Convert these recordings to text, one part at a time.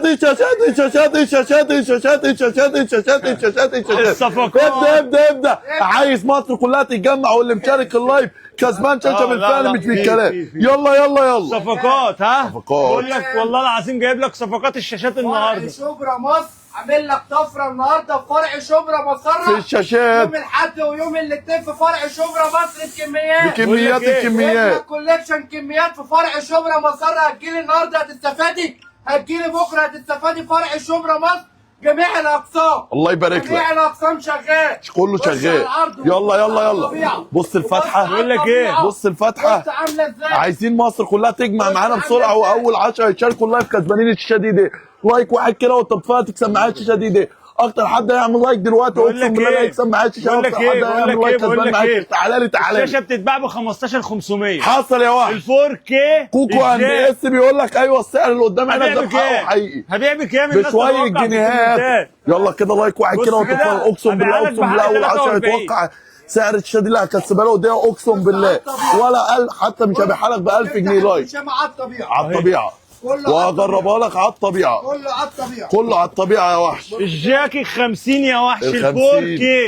الشاشات، الشاشات، الشاشات، الشاشات، الشاشات، الشاشات، الشاشات، الشاشات، الشاشات. الصفقات. ابدا ابدا ابدا. عايز مصر كلها تتجمع، واللي مشارك ال live كسبان شاشة لا، بالفعل لا، مش في- بالكلام. في- في. يلا يلا يلا. صفقات. ها، صفقات. بقول لك والله العظيم جايب لك صفقات الشاشات فرع النهارده. شبرا مصر عامل لك طفرة النهارده في فرع شبرا مسرة في الشاشات. يوم الاحد ويوم الاثنين في فرع شبرا مصر بكميات. بكميات. بقول لك إيه؟ الكميات. collection كميات في فرع شبرا مسرة. هتجيلي النهارده هتستفادي، هتجيلي بكره هتستفادي. فرع شبرا مصر جميع الاقسام. الله يبارك جميع لك. الاقسام شغال، كله بص على شغال. العرض يلا وبص يلا على يلا. الطبيعة. بص الفتحة. وبص بقول لك على إيه؟ الطبيعة. بص الفتحة. بص عامله ازاي. عايزين مصر كلها تجمع بص معانا عاملة بسرعة، إزاي. واول 10 يشاركوا ال live كسبانين الشاشة دي. like واحد كده وانت بتتفرج تكسب معايا الشاشة دي. اكتر حد هيعمل like دلوقتي بقول اقسم لك بالله لا إيه؟ يكسب معايا الشاشة. بقول لك اكتر إيه؟ حد بقول هيعمل لك like إيه؟ بقول كسبان لك معايا إيه؟ الشاشة. تعالى لي تعالى الشاشة لي. بتتباع ب 15500. حصل يا وحش. ال 4K كوكو and اس بيقول لك ايوه، السعر اللي قدام عينك هبيع ده بحقه بكام؟ حقيقي. هبيع بكام؟ الناس بشوية تتوقع في جنيهات. الكومنتات. يلا كده like واحد بص كده وانت كده، بتتفرج. اقسم بالله هبيعها لك اقسم بالله بحق اول 10 43. يتوقع سعر الشاشة دي اللي هكسبها له ده، اقسم بالله ولا قال حتى مش هبيعها لك ب 1000 جنيه. like شمعة على الطبيعة. على الطبيعة. كله على وهجربها لك على الطبيعة. كله على الطبيعة. كله على الطبيعة يا وحش. الجاكي 50 يا وحش. ال ال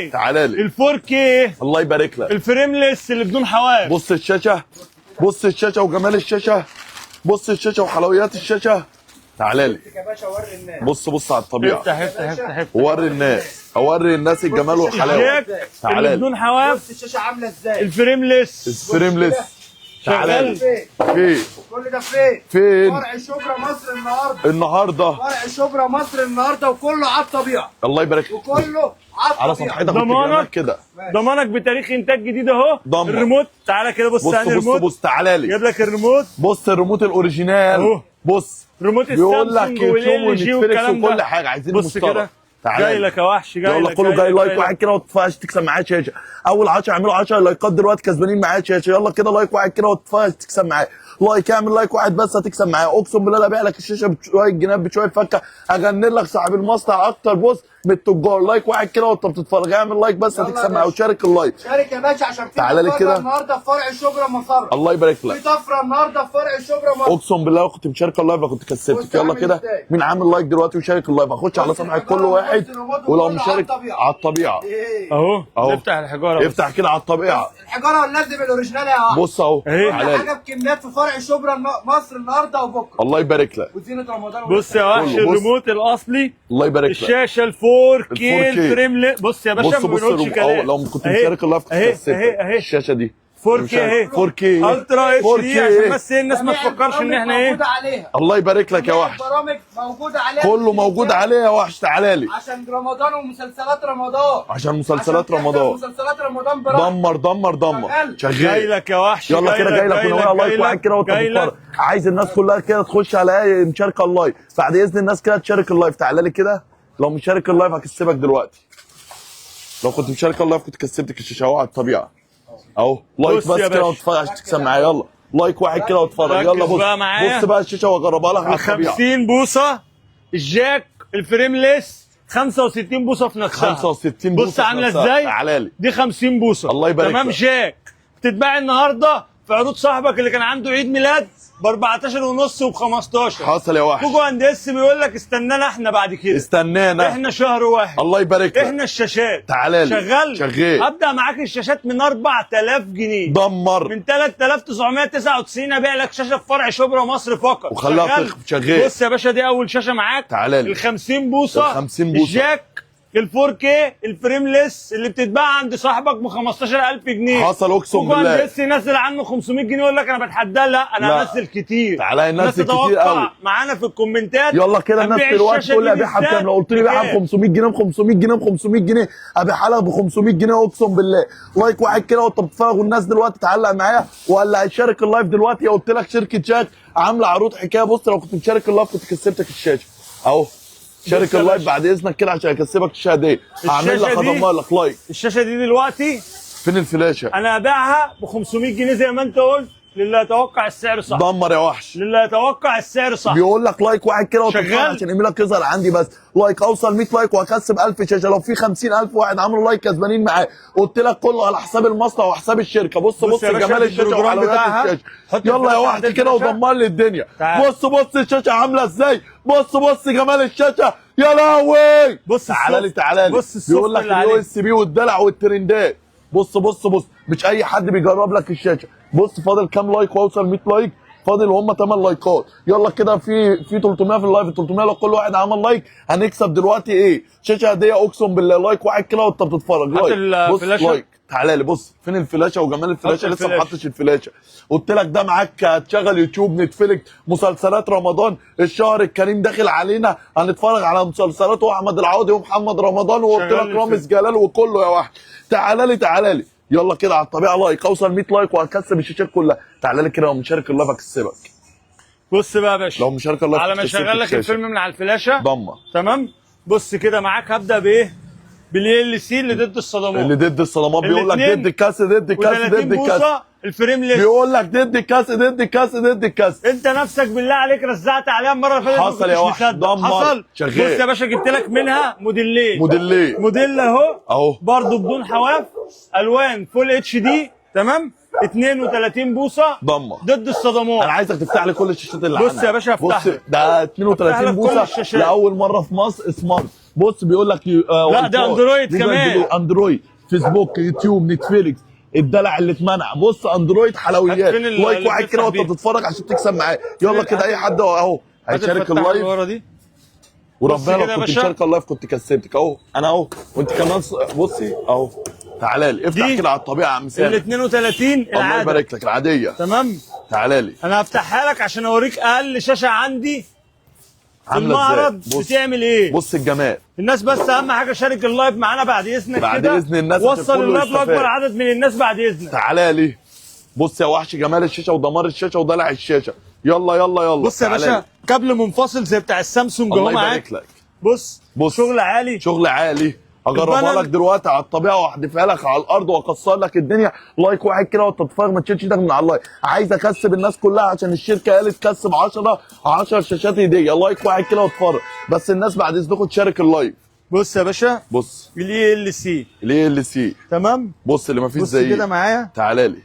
4K. تعالى لي. ال 4K. الله يبارك لك. ال frameless اللي بدون حواف. بص الشاشة، بص الشاشة وجمال الشاشة، بص الشاشة وحلويات الشاشة. تعالى لي. يا باشا وري الناس. بص بص على الطبيعة. افتح افتح افتح افتح. وري الناس، اوري الناس الجمال والحلاوه. الجاك اللي تعالى لي. بدون حواف. بص الشاشة عامله ازاي. ال frameless. ال frameless. تعالى لي. فين؟ فين؟ كل ده فين؟ فين؟ فرع شبرا مصر النهارده. النهارده. فرع شبرا مصر النهارده وكله على الطبيعة. الله يبارك لك. وكله على على الطبيعة. صفحتك ضمانك. واتجاهك كده. ضمانك بتاريخ انتاج جديد اهو. دمر. الريموت تعالى كده، بص بص عن بص الريموت. بص تعالى لي. جايب لك الريموت. بص الريموت ال original. اهو. بص ريموت بيقول لك السامسونج يوتيوب وال LG ونتفليكس والكلام وكل ده. حاجة. عايزين بص مشترك. كده. تعالى جاي لي. لك يا وحش، جاي يلا لك. كله جاي. like لك. واحد كده وتتفقش تكسب معايا شاشة. اول 10 اعملوا 10 لايكات دلوقتي كسبانين معايا شاشة. يلا كده like واحد كده وتتفقش تكسب معايا. like، اعمل like واحد بس هتكسب معايا. اقسم بالله لا ابيع لك الشاشة بشوية جنيهات بشوية فكه. اغني لك صاحب المصنع اكتر. بص من التجار. like واحد كده وانت بتتفرج، اعمل like بس يلا يا هتكسب معايا باشا. وشارك ال live. شارك يا باشا عشان في تعالى لي طفرة كده. النهارده في فرع شبرا مسرة. الله يبارك في لك. طفرة النهارده في فرع شبرا مصر. اقسم بالله لو كنت مشارك ال live كنت كسبتك. بص يلا عامل كده إزاي. مين عامل like دلوقتي وشارك ال live؟ هخش على بص صفحة الحجارة كل واحد وبص الريموت ولو وكله على مشارك الطبيعة. على الطبيعة. ايه اهو. أهو. افتح الحجارة بس. افتح كده على الطبيعة. الحجارة لازم ال original يا وحش. بص اهو. إيه؟ كل تعالى لي. حاجة بكميات في فرع شبرا مصر النهارده وبكره. الله يبارك لك. وزينه رمضان. بص يا وحش كله. بص. الريموت الاصلي. الله يبارك لك. الشاشة ال 4K ال 4K. ال frameless. بص يا باشا بص ما بص بنقولش الريموت. كلام. أهو، لو كنت أهي، مشارك ال live كنت أهي، كسبتك. اهي اهي. الشاشة دي 4K اهي. 4K. ultra HD 4K. عشان بس إيه الناس ما جميع تفكرش ان احنا البرامج ايه. موجودة عليها. الله يبارك لك يا جميع وحش. البرامج موجودة عليها. كله موجود عليه يا وحش. تعالى لي. عشان رمضان ومسلسلات رمضان. عشان مسلسلات عشان تحضر رمضان. مسلسلات رمضان براحتك. دمر دمر دمر. شغال. جاي شغال. لك يا وحش. يلا كده جاي لك ونقول like واحد كده وانت جاي لك. بتتفرج. عايز الناس كلها كده تخش على ايه مشاركة ال live. بعد اذن الناس كده تشارك ال live. تعالى لي كده. لو مشارك ال live هكسبك دلوقتي. لو كنت مشارك ال live كنت كسبتك الشاشة اهو على الطبيعة اهو. like بص بس يا كده باشا. واتفرج عشان تكسب معايا. يلا like واحد كده واتفرج. يلا ركز بص بقى معايا. بص بقى الشاشة واجربها لك على الطبيعة. 50 بوصه الجاك ال frameless 65 بوصه في نفسها. 65 بوصة بص في عامله نفسها. ازاي. تعالى لي. دي 50 بوصه. الله يبارك تمام. لك. جاك بتتباع النهارده في عروض صاحبك اللي كان عنده عيد ميلاد ب 14 ونص وب 15. حصل يا وحش. كوكو and اس بيقول لك استنانا احنا بعد كده. استنانا. احنا شهر واحد. الله يبارك لك. احنا الشاشات. تعالى لي. شغال. شغال. ابدا معاك الشاشات من 4000 جنيه. دمر. من 3999 ابيع لك شاشة في فرع شبرا مصر فقط. وخليها شغال. شغال. بص يا باشا دي اول شاشة معاك. تعالى لي. ال 50 بوصه. ال 50 بوصة. الجاك ال 4K ال frameless اللي بتتباع عند صاحبك ب 15000 جنيه. حصل اقسم كوكو بالله. لسه ينزل عنه 500 جنيه يقول لك انا بتحداه. لا انا لا. هنزل كتير. تعالى الناس ننزل كتير تتوقع قوي. معانا في الكومنتات. يلا كده الناس هنبيع دلوقتي الشاشة تقول لي دي ابيعها بكام؟ بالذات لو قلت لي بيعها ب بكام؟ 500 جنيه ب 500 جنيه ب 500 جنيه ابيعها لك ب 500 جنيه اقسم بالله. like واحد كده وانت بتتفرج والناس دلوقتي تعلق معايا ولا هيشارك ال live دلوقتي. قلت لك شركة جاك عامله عروض حكاية. بص لو كنت مشارك ال live كنت كسبتك الشاشة اهو. شارك بص يا ال live باشا. بعد اذنك كده عشان اكسبك الشاشة دي. هعمل لك الشاشة دي- هدمر لك like. الشاشة دي دلوقتي فين الفلاشه؟ انا هبيعها ب 500 جنيه زي ما انت قلت. للي يتوقع السعر صح. دمر يا وحش. للي يتوقع السعر صح. بيقول لك like واحد كده وتتفرج شغال. عشان ايميلك يظهر عندي بس. like اوصل 100 like واكسب 1000 شاشة. لو في 50000 واحد عملوا like كسبانين معاه. قلت لك كله على حساب المصنع وحساب الشركة. بص بص بص يا باشا جمال الشاشة ال program وحلويات بتاعها. الشاشة. حط يلا يا الفلاشه وحش عند كده الفلاشة. ودمر لي الدنيا. تعال. بص بص الشاشة عامله ازاي. بص بص جمال الشاشة. يا لهوي. بص تعالى لي ال soft. تعالى لي. بص ال soft بيقول لك اللي ال U عليه. SB والدلع والترندات. بص بص بص، مش اي حد بيجرب لك الشاشة. بص فاضل كام like واوصل 100 like؟ فاضل هم 8 لايكات. يلا كده في 300 في ال live، 300 لو كل واحد عمل like هنكسب دلوقتي ايه؟ شاشة هديه اقسم بالله. like واحد كده وانت بتتفرج. هات like بص الفلاشة. like تعالى لي. بص فين الفلاشه وجمال الفلاشه؟ هات لسه ما الفلاشة. حطش الفلاشه. قلت لك ده معاك هتشغل يوتيوب، نتفليكس، مسلسلات رمضان، الشهر الكريم داخل علينا، هنتفرج على مسلسلات واحمد العوضي ومحمد رمضان، وقلت شغال لك رامز جلال وكله يا واحد. تعالى لي تعالى لي. يلا كده على الطبيعة like اوصل 100 like وهكسب الشاشات كلها. تعالى لي كده لو مشارك ال live هكسبك. بص بقى يا باشا، لو مشارك ال live على ما كسبت اشغل لك الشاشة. الفيلم من على الفلاشه. دمر. تمام. بص كده معاك، هبدا بايه؟ بال LC اللي ضد الصدمات. اللي ضد الصدمات بيقول لك الاتنين ضد الكاس ضد الكاس و30 ضد الكاس. بوصه ال frameless. بيقول لك ضد الكاس ضد الكاس ضد الكاس. انت نفسك بالله عليك رزعت عليها المرة اللي فاتت، ما حصل يا كنتش وحش، مصدق. دمر. حصل. شغال. بص يا باشا، جبت لك منها موديلين. موديلين. موديل اهو اهو. برضه بدون حواف، الوان full HD. تمام. 32 بوصه دمر. ضد الصدمات. انا عايزك تفتح لي كل الشاشات اللي بص عندك. يا باشا، هفتح بص لك. ده هفتح 32 لك كل بوصه الشاشات. لاول مرة في مصر smart. بص بيقول لك لا، ده أندرويد جوجل كمان. بلاي، اندرويد، فيسبوك، يوتيوب، نتفليكس، الدلع اللي اتمنع. بص اندرويد حلويات. فين like اللي واحد كده بتفتح وانت بيه؟ بتتفرج عشان تكسب معاه. يلا كده اي حد اهو هيشارك الفتاح اللي ال live. ورا دي. وربنا بص لو كده يا كنت باشا. مشاركة ال live كنت كسبتك اهو. انا اهو وانت كمان بصي اهو. تعالى لي افتح دي كده على الطبيعة يا عم ال سامي. 32 الله العادة. يبارك لك. العادية. تمام. تعالى لي. انا هفتحها لك عشان اوريك اقل شاشة عندي في عامله المعرض ازاي؟ بص بتعمل ايه. بص الجمال. الناس بس اهم حاجة شارك ال live معانا بعد اذنك بعد كده. إذن الناس عشان وصل كله ال live يستفاد. لاكبر عدد من الناس بعد اذنك. تعالى لي. بص يا وحش جمال الشاشة ودمار الشاشة ودلع الشاشة. يلا يلا يلا. بص يا تعالى باشا، لي. كابل منفصل زي بتاع السامسونج اهو الله معاك. يبارك لك. بص بص. شغل عالي. شغل عالي. اجربها ال panel. لك دلوقتي على الطبيعة واحدفها لك على الارض واكسر لك الدنيا. like واحد كده وانت بتتفرج، ما تشيلش ايدك من على ال like. عايز اكسب الناس كلها عشان الشركة قالت كسب 10 شاشات هديه. like واحد كده واتفرج بس. الناس بعد اذنكم تشارك ال live. بص يا باشا، بص ال LC. ال LC. تمام. بص اللي ما فيش بص زيه. كده معايا. تعالى لي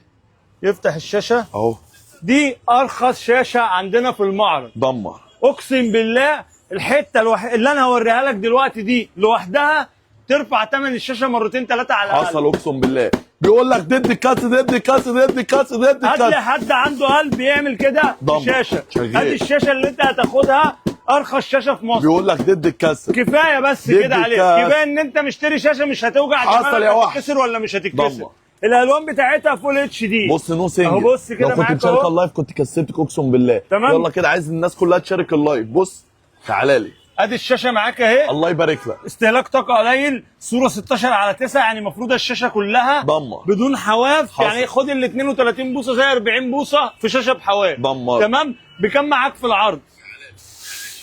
يفتح الشاشة. اهو. دي ارخص شاشة عندنا في المعرض. دمر. اقسم بالله الحتة اللي انا هوريها لك دلوقتي دي لوحدها ترفع ثمن الشاشة مرتين ثلاثة على الاقل. حصل اقسم بالله. بيقول لك ضد الكاس ضد الكاس ضد الكاس ضد هات لي الكاس. حد عنده قلب يعمل كده دمر. شاشة. شغال. هات الشاشة اللي انت هتاخدها ارخص شاشة في مصر. بيقول لك ضد الكاس. كفاية بس ضد كده عليك. الكاس. كفاية ان انت مشتري شاشة مش هتوجع حصل دماغك، يا وحش. هتتكسر ولا مش هتتكسر. دمر. الالوان بتاعتها full HD. بص no single. اهو بص كده لو كنت معاك مشارك اهو. ال live كنت كسبتك اقسم بالله. تمام. يلا كده عايز الناس كلها تشارك ال live. بص تعالى لي. ادي الشاشة معاك اهي. الله يبارك لك. استهلاك طاقة قليل، صوره 16:9، يعني المفروض الشاشة كلها دمر. بدون حواف. حصل. يعني خد ال 32 بوصه زي 40 بوصه في شاشة بحواف. دمر. تمام. بكم معاك في العرض؟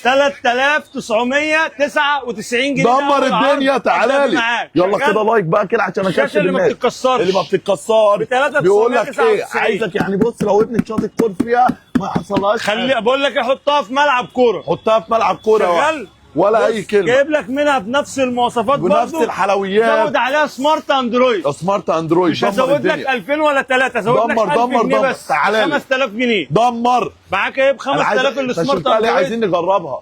3999 جنيه. ده دمر أول عرض. الدنيا. تعالى أبدأ لي. معاك. يلا شغال؟ كده like بقى كده عشان الشاشة اكسب اللي ما الناس. بتتكسرش. اللي ما بتتكسرش. ب 3999. بيقول لك ايه؟ عايزك يعني بص لو ابنك شاط الكور فيها ما يحصلهاش. خلي بقول لك إيه، حطها في ملعب كورة. حطها في ملعب كورة يا شغال؟ وحش. ولا بص، اي كلمة. جايب لك منها بنفس المواصفات بنفس برضو. الحلويات. زود عليها smart اندرويد. smart اندرويد. مش دمر هزود لك الدنيا. 2000 ولا 3، هزود لك دمر، 1000 دمر، جنيه دمر. بس. تعالى لي. 5000 جنيه دمر. معاك ايه ب انا عايز 5000 انت ال smart شلتها ليه؟ اندرويد. عايزين نجربها.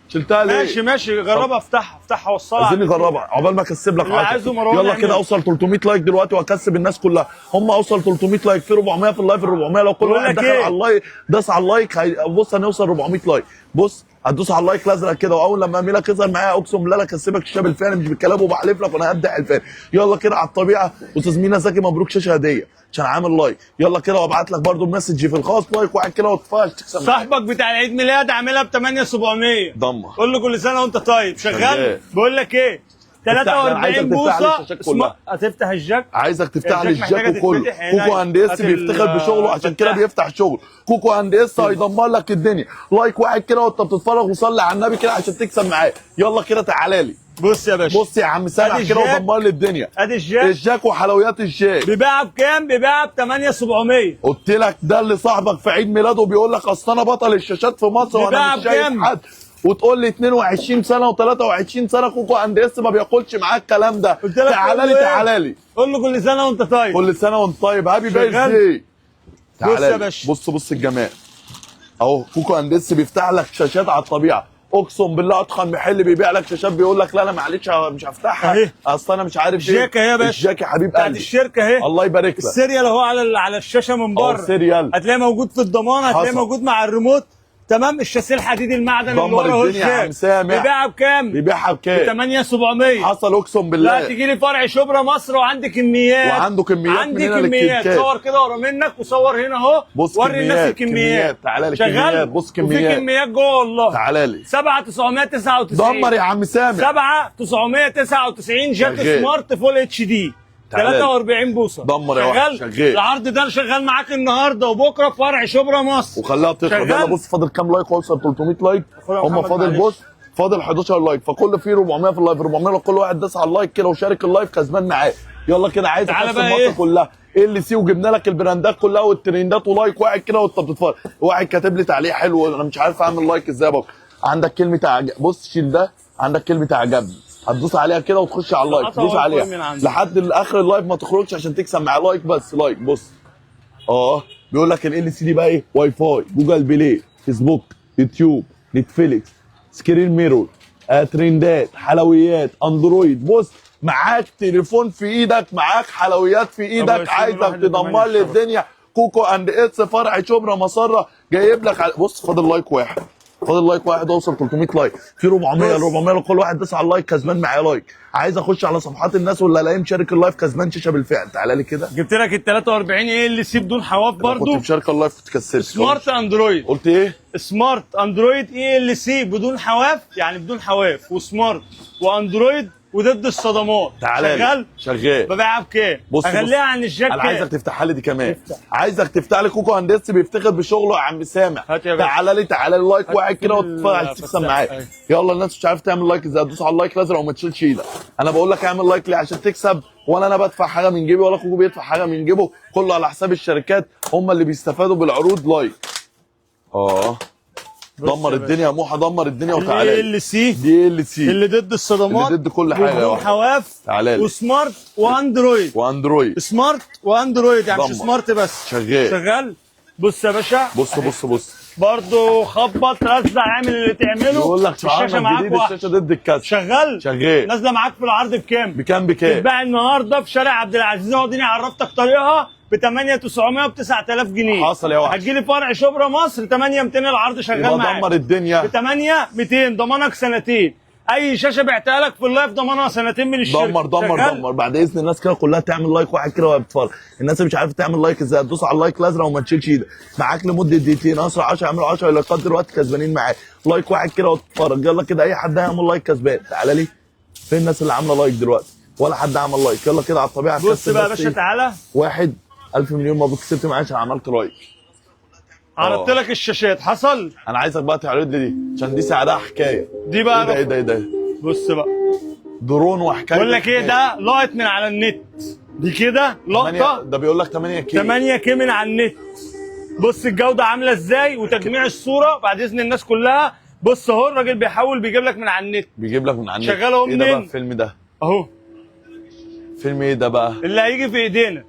شلتها ليه؟ ماشي ماشي، جربها، افتحها افتحها وصلها. عايزين نجربها عقبال ما اكسب لك اللي 10. عايزه مروان يلا يعمله. كده اوصل 300 like دلوقتي واكسب الناس كلها. هم اوصل 300 like في 400 في ال live. ال 400 لو كل بقول واحد لك دخل إيه؟ على ال like داس على ال like بص هنوصل 400 like. بص هتدوس على ال like الازرق كده، واول لما ايميلك يظهر معايا اقسم بالله لا اكسبك الشاب الفعلي، مش بالكلام، وبحلف لك وانا هبدع الفعل. يلا كده على الطبيعة. استاذ مينا زكي مبروك شاشة هديه عشان عامل like. يلا كده وابعت لك برده message في الخاص. like واحد كده وتفاش تكسب معايا. صاحبك بتاع العيد ميلاد عاملها ب 8700. دمر. قول له كل سنة وانت طيب. شغال؟ شغال. بقول لك ايه، افتح لي، أنا عايزك 43 تفتح لي بوصه. الشاشات كلها. هتفتح ال jack. عايزك تفتح لي ال jack محتاجة ال jack وكله. تتفتح هنا. كوكو اند اس هات بيفتخر بشغله عشان كده الفتاح. بيفتح شغل. كوكو اند اس هيدمر لك الدنيا. like واحد كده وانت بتتفرج وصلي على النبي كده عشان تكسب معاه. يلا كده تعالى لي. بص يا باشا، بص يا عم سامح أدي كده الجاك. ودمر لي الدنيا. ادي الجاك الجاك وحلويات الجاك بيباع بكام؟ بيباع ب 8700. قلت لك ده اللي صاحبك في عيد ميلاده بيقول لك اصل انا بطل الشاشات في مصر وانا بيباع مش شايف بكام؟ حد، وتقول لي 22 سنة و23 سنة كوكو اند اس ما بياكلش معاك الكلام ده. قلت لك تعالى قول لي له إيه؟ تعالى لي قول له كل سنة وانت طيب. كل سنة وانت طيب. happy شغال. birthday. بص تعالى يا لي. باشا. بص بص الجمال اهو. كوكو اند اس بيفتح لك شاشات على الطبيعة. اقسم بالله اتخن محل بيبيع لك شاشات بيقول لك لا انا معلش مش هفتحها أهي. اصل انا مش عارف ايه. الجاك اهي يا باشا. الجاك يا حبيب بتاعت قلبي الشركة اهي. الله يبارك لك. ال serial اهو على الشاشة من أهو بره. serial. هتلاقيه موجود في الضمان، هتلاقيه حصل. موجود مع الريموت. تمام. الشاسيه الحديد المعدن اللي دمر ورا اهو الدنيا يا الجاك. عم سامح. بيبيعها بكام؟ بيبيعها ب بكام؟ 8700. حصل اقسم لا بالله. تجي لي فرع شبرا مصر وعندي كميات. وعنده كميات عندي من هنا كميات. للكيكات. صور كده ورا منك وصور هنا اهو. بص وري الناس كميات، الكميات. كميات. تعالى لي شغال؟ كميات، بص وفي كميات. كميات جوه والله. تعالى لي. 7999. دمر يا عم سامح. 7999 جاك شغال. smart full HD تعالى لي. 43 بوصه. دمر يا وحش. شغال. شغال. العرض ده شغال معاك النهارده وبكره في فرع شبرا مصر. وخليها تخرب. شغال. يلا بص فاضل كام like وصل 300 like. أخويا هم محمد فاضل معلش. بص فاضل 11 like، فكل فيه 400 في ال live، 400 لو كل واحد داس على ال like كده وشارك ال live كسبان معاه. يلا كده عايز تعالى اكسب بقى مصر إيه؟ كلها. LC وجبنا لك البراندات كلها والترندات و like واحد كده وانت بتتفرج. واحد كاتب لي تعليق حلو انا مش عارف اعمل like ازاي يا بابا. عندك كلمة عجب، بص شيل ده، عندك كلمة عجبني هتدوس عليها كده وتخش على ال like، قطع تدوس واي فاي عليها من عندك. لحد اخر ال live ما تخرجش عشان تكسب معاه like بس like. بص بيقول لك LCD بقى ايه؟ WiFi، Google Play، فيسبوك، يوتيوب، نتفليكس، screen mirror، ترندات، حلويات، اندرويد. بص معاك تليفون في ايدك، معاك حلويات في ايدك، ياسين عايزك الواحد تدمر لي الشرف. الدنيا. كوكو اند اس فرع شبرا مسرة جايب لك بص فاضل like واحد، فاضل like واحد اوصل 300 like. في 400 بص. 400 لو كل واحد داس على ال like كسبان معايا like. عايز اخش على صفحات الناس واللي الاقيه مشارك ال live كسبان شاشة بالفعل. تعالى لي كده. جبت لك ال 43 LC بدون حواف كنت برضو. مشاركة ال live كنت كسبت. smart اندرويد. قلت ايه؟ smart اندرويد LC بدون حواف، يعني بدون حواف و smart واندرويد وضد الصدمات. تعالى لي. شغال. شغال. ببيعها بكام؟ بص اغليها عن الجاك انا كام؟ عايزك تفتحها لي دي كمان. افتح. عايزك تفتح لي كوكو هندسة بيفتخر بشغله يا عم سامح. هات يا باشا. تعالى لي تعالى لي like واحد كده في وتتفرج عشان تكسب الفتاح. معايا. أيوة. يلا الناس مش عارف تعمل like ازاي، تدوس على ال like الازرق وما تشيلش ايدك. انا بقول لك اعمل like ليه؟ عشان تكسب، ولا انا بدفع حاجة من جيبي ولا كوكو بيدفع حاجة من جيبه، كله على حساب الشركات هم اللي بيستفادوا بالعروض. like. دمر يا باشا. الدنيا يا موحى، دمر الدنيا وتعالى لي. LC دي LC اللي ضد الصدمات، اللي ضد كل حاجة يا وبدون واحد. حواف تعالى لي. و smart واندرويد. واندرويد. smart واندرويد يعني مش دمر. smart بس. شغال. شغال. بص يا باشا. بص بص بص برضو خبط رزع اعمل اللي تعمله. يقول لك الشاشة شعارنا معاك الجديد واحد. الشاشة ضد الكسر. شغال. شغال. نازله معاك في العرض بكام؟ بكام بكام؟ تتباع النهارده في شارع عبد العزيز اهو، اديني عرفتك طريقها ب 8900 وب 9000 جنيه. حصل يا وحش. هتجيلي فرع شبرا مصر 8200 العرض شغال يبقى معاك. دمر الدنيا. ب 8200 ضمانك سنتين. اي شاشة بعتها لك في ال live ضمانها سنتين من الشركة. دمر دمر شغال؟ دمر. بعد اذن الناس كده كلها تعمل like واحد كده وهي بتتفرج. الناس اللي مش عارفه تعمل like ازاي تدوس على ال like الازرق وما تشيلش ايدك. معاك لمدة دقيقتين، اسرع 10 اعملوا 10 لايكات دلوقتي كسبانين معاك. like واحد كده وتتفرج. يلا كده اي حد هيعمل like كسبان. تعالى لي فين الناس اللي عامله like دلوقتي؟ ولا حد عمل like. يلا كده على الطبيعة. بص كسب بقى يا بس باشا إيه؟ تعالى. واحد 1000 مليون مبروك كسبت معايا عشان عملت like. عرضت لك الشاشات. حصل. انا عايزك بقى تعرض لي دي عشان دي سعرها حكاية. دي بقى ايه ده ايه ده ايه ده؟ بص بقى درون وحكاية. بقول لك ايه، ده لقط من على النت. دي كده لقطة ده بيقول لك 8 K. 8 K من على النت. بص الجودة عامله ازاي وتجميع الصورة بعد اذن الناس كلها. بص اهو الراجل بيحاول بيجيب لك من على النت. بيجيب لك من على النت. شغال اهو ايه ده بقى منين؟ الفيلم ده؟ اهو فيلم ايه ده بقى؟ اللي هيجي في ايدينا.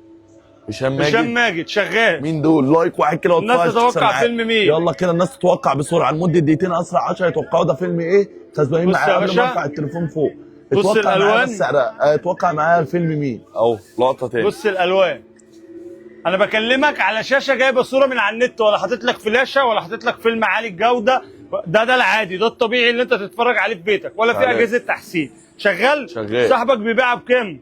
هشام ماجد. هشام ماجد شغال. مين دول؟ like واحد كده الناس وتتفرج تتوقع تكسب معايا. فيلم مين؟ يلا كده الناس تتوقع بسرعة لمدة دقيقتين، اسرع 10 يتوقعوا ده فيلم ايه؟ كسبانين بص معايا يا قبل ما باشا. ارفع التليفون فوق. بص اتوقع معايا الألوان. بس اتوقع معايا الفيلم مين؟ اهو لقطة تاني. بص الالوان. انا بكلمك على شاشة جايبه صوره من على النت، ولا حاطط لك فلاشه، ولا حاطط لك فيلم عالي الجودة. ده العادي، ده الطبيعي اللي انت تتفرج عليه في بيتك، ولا في شغال. اجهزة تحسين. شغال. شغال. صاحبك بيبيعها بكام؟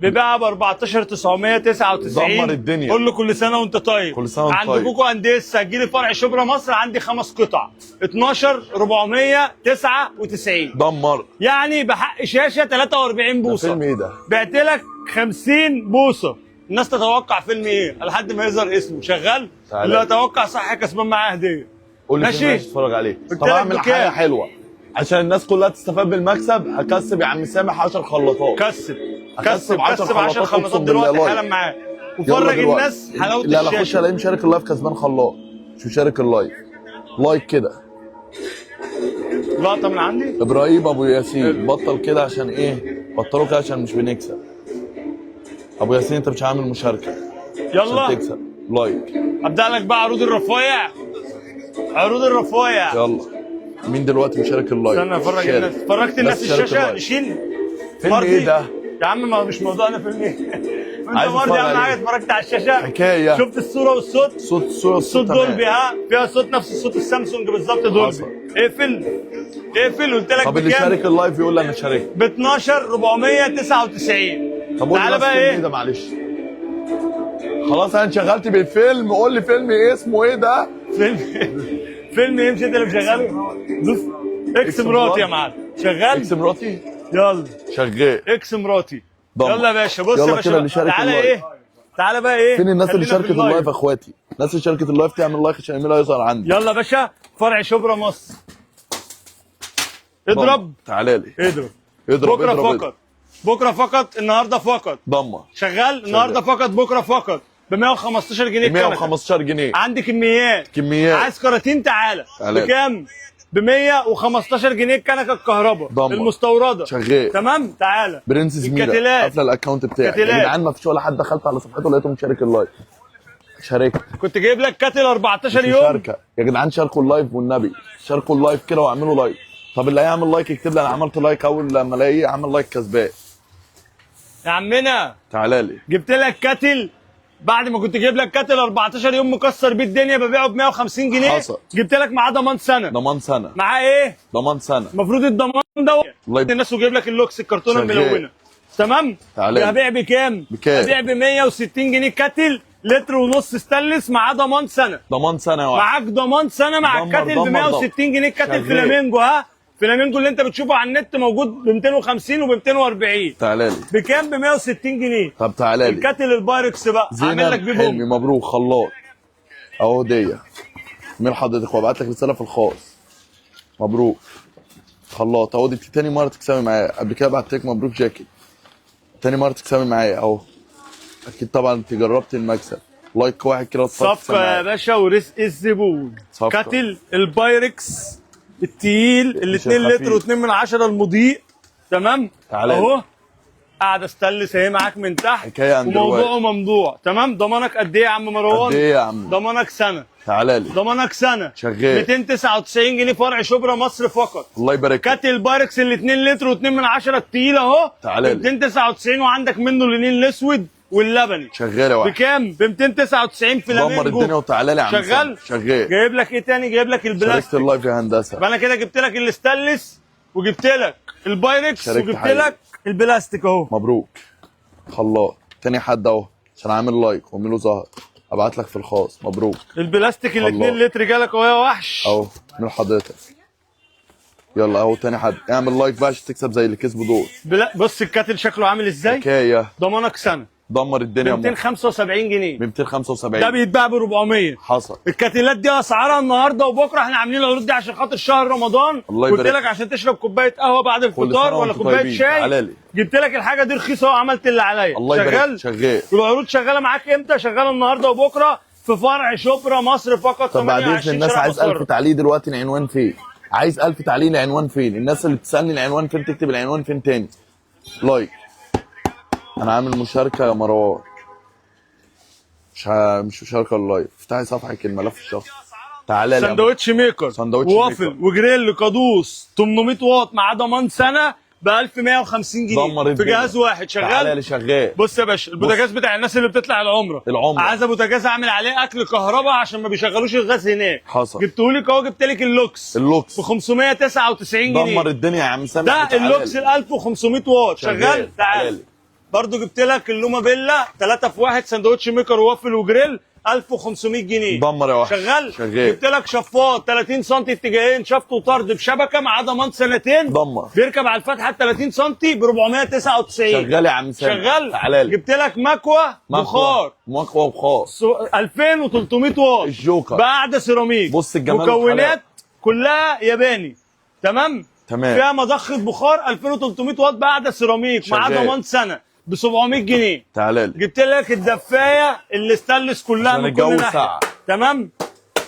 بيبيعها ب 14999. دمر الدنيا. قول له كل سنة وانت طيب. كل سنة وانت عند طيب. كوكو انديس هتجيلي فرع شبرا مصر عندي 5 قطع 12499. دمر. يعني بحق شاشة 43 ده بوصه. فيلم ايه ده؟ بعت لك 50 بوصه. الناس تتوقع فيلم ايه لحد ما يظهر اسمه. شغال. تعالى. اللي يتوقع صح كسبان معاه هديه. قول لي ماشي. فيلم عايز تتفرج عليه. قلت طب لك اعمل بكام؟ حاجة حلوة. عشان الناس كلها تستفاد بالمكسب. هكسب يا عم سامح 10 خلاطات. كسب هكسب كسب 10 كسب 10 خلاطات خلاطات اقسم بالله. دلوقتي like. حالا معاك، يلا وفرج دلوقتي. الناس حلاوة لا لا، خش الشاشة. الاقيه مشارك ال live كسبان خلاط. مش مشارك ال live. like كده. لقطة من عندي. ابراهيم ابو ياسين بطل كده عشان ايه؟ بطلوا كده عشان مش بنكسب. ابو ياسين انت مش عامل مشاركة عشان يلا تكسب. like. ابدا لك بقى عروض الرفايع، عروض الرفايع. يلا مين دلوقتي مشارك ال live؟ استنى افرج شارك. الناس. فرجت الناس بس شارك الشاشة. ال live. نشيل فيلم مرضي. ايه ده؟ يا عم ما هو مش موضوعنا فيلم ايه. انت عايز مرضي اتفرج اهم عليه. حاجة. اتفرجت على الشاشة؟ حكاية. شفت الصورة والصوت؟ صوت الصورة صوت الصوت تمام. دولبي. ها فيها صوت نفس الصوت السامسونج بالظبط دولبي. حصل. اقفل اقفل. قلت لك طب اللي بكام؟ شارك ال live يقول لي انا شاركت. ب 12499. طب قول لي تعالى بس بقى فيلم ايه؟ ايه ده معلش. خلاص انا انشغلت بالفيلم. قول لي فيلم ايه اسمه ايه ده؟ فيلم فيلم ايه؟ مش انت اللي مشغله؟ دوس اكس مراتي يا معلم. شغال؟ ex مراتي؟ يلا شغال. ex مراتي. دمر. يلا يا باشا. بص يا يلا باشا كده اللي شارك تعالى ال live. ايه؟ تعالى بقى ايه؟ فين الناس اللي خلينا في شاركت ال live يا اخواتي؟ الناس اللي شاركت ال live تعمل like عشان ايميلها يظهر عندي. يلا يا باشا فرع شبرا مصر. اضرب. تعالى لي. اضرب. اضرب. بكره اضرب. فقط، بكره فقط، النهارده فقط. دمر. شغال النهارده فقط، بكره فقط، ب 115 جنيه الكنكه. 115 جنيه. عندي كميات. كميات. عايز كراتين تعالى. تعالى. بكام؟ ب 115 جنيه الكنكه الكهرباء دمر. المستورده. شغال. تمام تعالى. برنسس ميرا الكتلات. قافله ال account بتاعي يا كتلات. جدعان. ما فيش ولا حد دخلت على صفحته لقيته مشارك ال live. شاركت. كنت جايب لك kettle 14 مش يوم. مشاركة يا جدعان. شاركوا ال live والنبي. شاركوا ال live كده واعملوا like. طب اللي هيعمل like يكتب لي انا عملت like. اول لما الاقيه عمل like كسبان. يا عمنا تعالى لي. جبت لك kettle بعد ما كنت جايب لك kettle 14 يوم مكسر بيه الدنيا ببيعه ب 150 جنيه. حصل. جبت لك معاه ضمان سنة. ضمان سنة. معاه ايه؟ ضمان سنة. المفروض الضمان ده الله يب- الناس وجايب لك اللوكس الكرتونه شغال. الملونة. تمام؟ تعالى لي. هبيع بكام؟ بكام؟ هبيع ب 160 جنيه kettle لتر ونص ستانلس معاه ضمان سنة. ضمان سنة واحدة. معاك ضمان سنة مع دمر، ال kettle ب دمر، 160 جنيه. ال kettle شغال. فلامينجو. ها فلامينجو اللي انت بتشوفه على النت موجود ب 250 وب 240. تعالى لي. بكام؟ ب 160 جنيه. طب تعالى لي. ال kettle البايركس بقى عامل لك زينب بيه حلمي بوم. مبروك خلاط اهو هديه من حضرتك وابعت لك رسالة في الخاص. مبروك خلاط اهو. دي تاني مرة تكسبي معايا. قبل كده بعت لك مبروك جاكيت. تاني مرة تكسبي معايا اهو. اكيد طبعا انت جربتي المكسب. like واحد كده وتفضل تكسبي صفقة يا معايا. باشا ورزق الزبون. صفقة. kettle البايركس التقيل ال 2 الخفيف. لتر و2 من 10 المضيء. تمام؟ تعالى لي. اهو قاعدة استلس اهي معاك من تحت. حكاية عند وموضوعه الواد. ممضوع. تمام؟ ضمانك قد ايه يا عم مروان؟ قد ايه يا عم؟ ضمانك سنة. تعالى لي. ضمانك سنة. شغال. 299 جنيه فرع شبرا مصر فقط. الله يبارك لك. kettle بايركس ال 2 لتر و2 من 10 التقيل اهو. تعالى لي. 299 وعندك منه اللونين الاسود واللبني. شغال يا واحد. بكام؟ ب 299 دمر فلامينجو. الدنيا وتعالى لي يا عم شغال؟ سامي. شغال. جايب لك ايه تاني؟ جايب لك شاركت البلاستيك. ال live يا هندسة. يبقى انا كده جبت لك الاستانلس وجبت لك البايركس شاركت وجبت حقيقي. لك البلاستيك اهو. مبروك خلاط. تاني حد اهو عشان عامل like واعمله ظهر. ابعت لك في الخاص. مبروك. البلاستيك ال الله. 2 لتر جالك اهو يا وحش. اهو من حضرتك. يلا اهو تاني حد اعمل like بقى عشان تكسب زي اللي كسبوا دول. بص ال kettle شكله عامل ازاي؟ حكاية. ضمانك سنة. دمر الدنيا ب 275 جنيه. ب 275. ده بيتباع ب 400. حصل. الكاتلات دي اسعارها النهارده وبكره. احنا عاملين العروض دي عشان خاطر شهر رمضان. الله قلت يبارك. لك عشان تشرب كوباية قهوة بعد كل الفطار سنة ولا وانتم كوباية طيبين. شاي. تعالى لي. جبت لك الحاجة دي رخيصة وعملت اللي عليا. الله يبارك. شغال؟ شغال. والعروض شغالة معاك امتى؟ شغالة النهارده وبكره في فرع شبرا مصر فقط. طب بعد اذن 28 الناس شارع عايز 1000 مسار. تعليق دلوقتي. العنوان فين؟ عايز 1000 تعليق. العنوان فين؟ الناس اللي بتسالني العنوان فين تكتب العنوان فين تاني. like. انا عامل مشاركة يا مروان. مش مشاركة ال live. افتحي صفحة الملف الشخصي. تعالى لي يا sandwich maker، sandwich ووافل maker. وجريل قادوس 800 واط مع ضمان سنة ب 1150 جنيه دمر في الدنيا. جهاز واحد. تعالى شغال؟ لي شغال. بص يا باشا البوتاجاز بتاع الناس اللي بتطلع العمرة. العمرة. عايزه بوتاجاز اعمل عليه اكل كهرباء عشان ما بيشغلوش الغاز هناك. حصل. جبتهولك اهو. جبت لك اللوكس. اللوكس ب 599 جنيه. دمر الدنيا يا عم سامح. ده وتعالى اللوكس لي. ال 1500 واط. شغال؟ شغال. تعالى. تعالى. برضو جبت لك اللومه بيلا 3 في 1 sandwich maker وافل وجريل 1500 جنيه. دمر يا وحش. شغال؟ شغال. جبت لك شفاط 30 سم اتجاهين شفط وطرد بشبكة مع ضمان سنتين. دمر. بيركب على الفتحة 30 سم ب 499. شغال يا عم سامح. شغال؟ تعالى لي. جبت لك مكوة بخار مكوة بخار 2300 واط. الجوكر. بعد سيراميك. بص الجمال مكونات والحلاوة. كلها ياباني. تمام؟ تمام. فيها مضخه بخار 2300 واط بقعده سيراميك مع شغال. ضمان سنة ب 700 جنيه. تعالى لي. جبت لك الدفايه الستانلس كلها عشان من الجو كل ناحية. ساقع. تمام.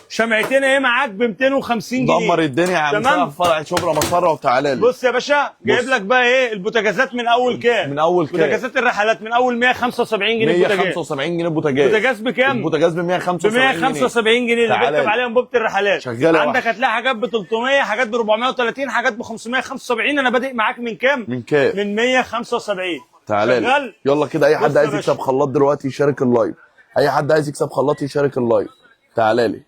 شمعتين ايه معاك ب 250 جنيه. دمر الدنيا يا عم تمام. سامح، فرع شبرا مسرة. وتعالى لي. بص يا باشا، جايب لك بقى ايه البوتاجازات من اول كام؟ من أول كام؟ بوتاجازات الرحلات من اول 175 جنيه بوتاجاز. 175 جنيه بوتاجاز. بوتاجاز بكام؟ البوتاجاز ب ب 175 جنيه. 175 جنيه اللي تعالى بيركب لي. عليها انبوبة الرحلات. شغالة يا عندك وحش. هتلاقي حاجات ب 300، حاجات ب 430، حاجات ب 575. انا بادئ معاك من كام؟ من كام؟ من 175. تعالى لي. شغال؟ يلا كده، اي بص حد يا عايز باشا. يكسب خلاط دلوقتي يشارك ال live. اي حد عايز يكسب خلاط يشارك ال live. تعالى لي.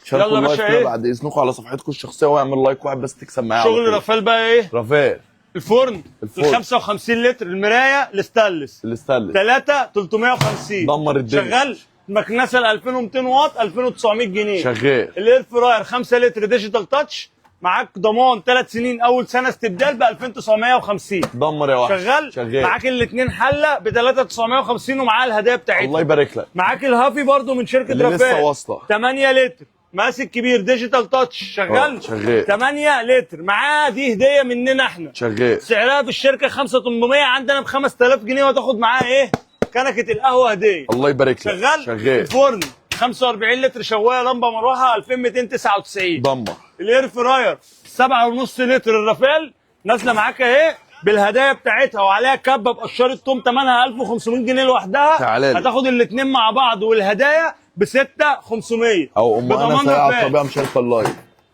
شاركوا يلا يا ال live باشا كده إيه؟ بعد اذنكم على صفحتكم الشخصية، واعمل like واحد بس تكسب معايا على شغل طول. رافال بقى ايه؟ رافال. الفرن الفرن. ال 55 لتر، المراية الستانلس. الستانلس. 3 350. دمر الدنيا. شغال. مكنسة ال 2200 واط 2900 جنيه. شغال. ال air fryer 5 لتر digital touch معاك ضمان 3 سنين، اول سنة استبدال ب 2950. دمر يا وحش. شغال. شغال. معاك الاثنين حله ب 3950 ومعاها الهدايا بتاعتها. الله يبارك لك. معاك الهافي برضو من شركة اللي رافال لسه واصلة. 8 لتر ماسك كبير digital touch. شغال. شغال. 8 لتر معاه، دي هديه مننا احنا. شغال. سعرها في الشركة 5800، عندنا ب 5000 جنيه، وتاخد معاها ايه؟ كنكه القهوة هديه. الله يبارك لك. شغال. شغال. الفرن 45 لتر شوايه لمبة مروحة 2299. دمر. ال air fryer 7.5 لتر الرافال نازله معاك اهي بالهدايا بتاعتها، وعليها كبه بقشره توم ثمنها 1500 جنيه لوحدها. تعالى لي. هتاخد الاثنين مع بعض والهدايا ب 6500. او ام بضمان انا سريعة رافال. الطبيعة مشاركة ال live.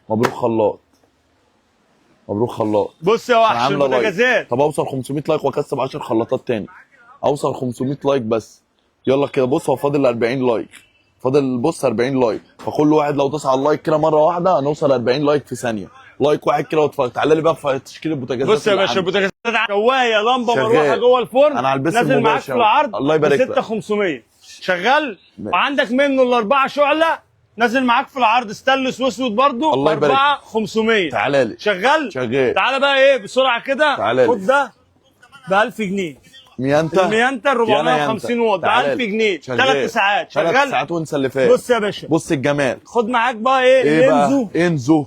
مبروك خلاط. مبروك خلاط. بص يا أنا وحش عاملة like. البوتاجازات. طب اوصل 500 like واكسب 10 خلاطات تاني. اوصل 500 like بس. يلا كده بص، هو فاضل 40 like. فاضل بص 40 like، فكل واحد لو داس على ال like كده مرة واحدة هنوصل 40 like في ثانية. like واحد كده واتفرج. تعالى لي بقى في تشكيل البوتاجازات بص يا اللي باشا عندي. البوتاجازات شوايه لمبة شغال. مروحة جوه الفرن. أنا على البث نازل معاك المباشر. في العرض الله يبارك ب لك. 6500. شغال. وعندك منه الاربعة شعله نازل معاك في العرض ستانلس واسود برضو. الله يبارك. 4500. تعالى لي. شغال. شغال. تعالى بقى ايه بسرعة كده. تعالى لي. خد ده ب 1000 جنيه. ميانتا. الميانتا 450 واط ب 1000 جنيه. 3 ساعات. 3 شغال. ساعات وانسى اللي فات. بص يا باشا. بص الجمال. خد معاك بقى ايه؟ ايه بقى؟ الانزو انزو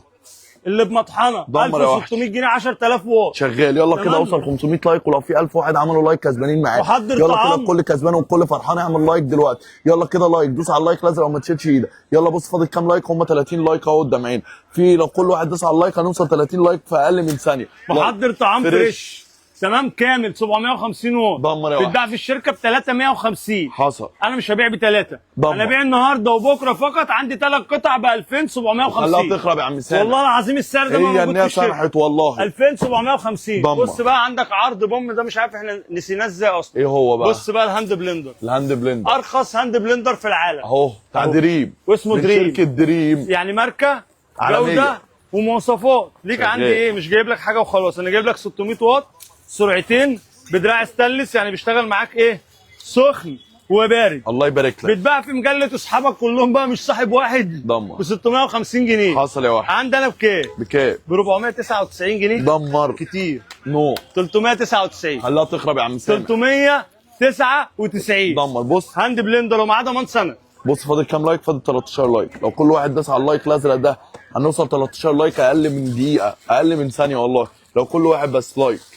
اللي بمطحنه دمر يا وحش. 1600 جنيه 10000 واط. شغال. يلا كده تمام. اوصل 500 like، ولو في 1000 واحد عملوا like كسبانين معاك. وحضر يلا كده طعام. الكل كسبان والكل فرحان، اعمل like دلوقتي. يلا كده like، دوس على ال like الازرق وما تشيلش ايدك. يلا بص فاضل كام like؟ هم 30 like اهو قدام عينك. في لو كل واحد داس على ال like هنوصل 30 like في اقل من ثانية. like. محضر طعام fresh. fresh. تمام كامل 750 واط. دمر يا وحش. بيتباع في الشركة ب 350. حصل. انا مش هبيع بثلاثة. دمر. انا بيع النهارده وبكره فقط، عندي ثلاث قطع ب 2750. خلاها تخرب يا عم سامح. والله العظيم السعر ده ما هي موجود في النية الشركة. سمحت والله. 2750. دمر. بص بقى عندك عرض بوم ده مش عارف احنا نسيناه ازاي اصلا. ايه هو بقى؟ بص بقى ال hand blender. ال hand blender. ارخص hand blender في العالم. اهو بتاع أهو. دريم. واسمه من دريم. شركة دريم. يعني ماركة عالمية. جوده ومواصفات. ليك شغال. عندي ايه؟ مش جايب لك حاجة وخلاص، انا جايب لك 600 واط سرعتين بدراع ستانلس، يعني بيشتغل معاك ايه؟ سخن وبارد. الله يبارك لك. بيتباع في مجلة اصحابك كلهم بقى، مش صاحب واحد. دمر. ب 650 جنيه. حصل يا وحش. عندي انا بكام؟ بكام؟ ب 499 جنيه. دمر. كتير. no. 399. خلاها تخرب يا عم سامح. 399. دمر. بص hand blender ومعاه ضمان سنة. بص فاضل كام like؟ فاضل 13 like. لو كل واحد داس على ال like الازرق ده هنوصل 13 like اقل من دقيقة، اقل من ثانية والله. لو كل واحد بس like،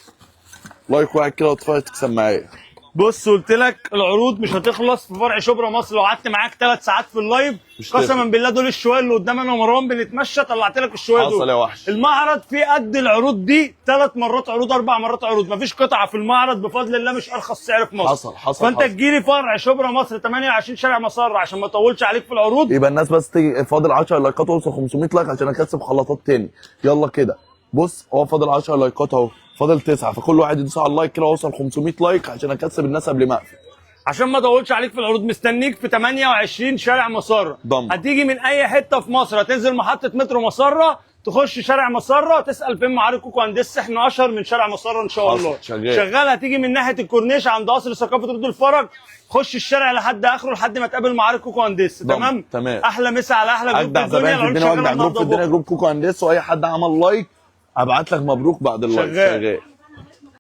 like واحد كده وتفرج تكسب معايا. بص قلت لك العروض مش هتخلص في فرع شبرا مصر. لو قعدت معاك 3 ساعات في ال live مش قسما تخلص. بالله دول الشويه اللي قدام انا ومروان بنتمشى طلعت لك الشويه دول. حصل يا وحش. المعرض فيه قد العروض دي 3 مرات عروض، 4 مرات عروض. مفيش قطعه في المعرض بفضل الله مش ارخص سعر في مصر. حصل، حصل، فانت حصل. تجيلي فرع شبرا مصر 28 شارع مسار عشان ما اطولش عليك في العروض. يبقى الناس بس تيجي فاضل 10 لايكات واوصل 500 like عشان اكسب خلاطات تاني. يلا كده بص هو فاضل 10 لايكات اهو، فاضل 9، فكل واحد يدوس على ال like كده واوصل 500 like عشان اكسب الناس قبل ما اقفل. عشان ما اطولش عليك في العروض مستنيك في 28 شارع مسرة. ضم. هتيجي من اي حتة في مصر هتنزل محطة مترو مسرة، تخش شارع مسرة تسال فين معارك كوكو هندسة، احنا اشهر من شارع مسرة ان شاء حصل. الله. شغال. شغال. هتيجي من ناحية الكورنيش عند قصر ثقافة رود الفرج، خش الشارع لحد اخره لحد ما تقابل معارك كوكو هندسة. ضم. تمام. تمام. احلى مسا على احلى group في اجدع الدنيا. زباين في العروض الدنيا شغالة واجدع group النهارده في الدنيا وبكرة. group كوكو هندسة، واي حد عمل like ابعت لك مبروك بعد ال like. شغال. شغال.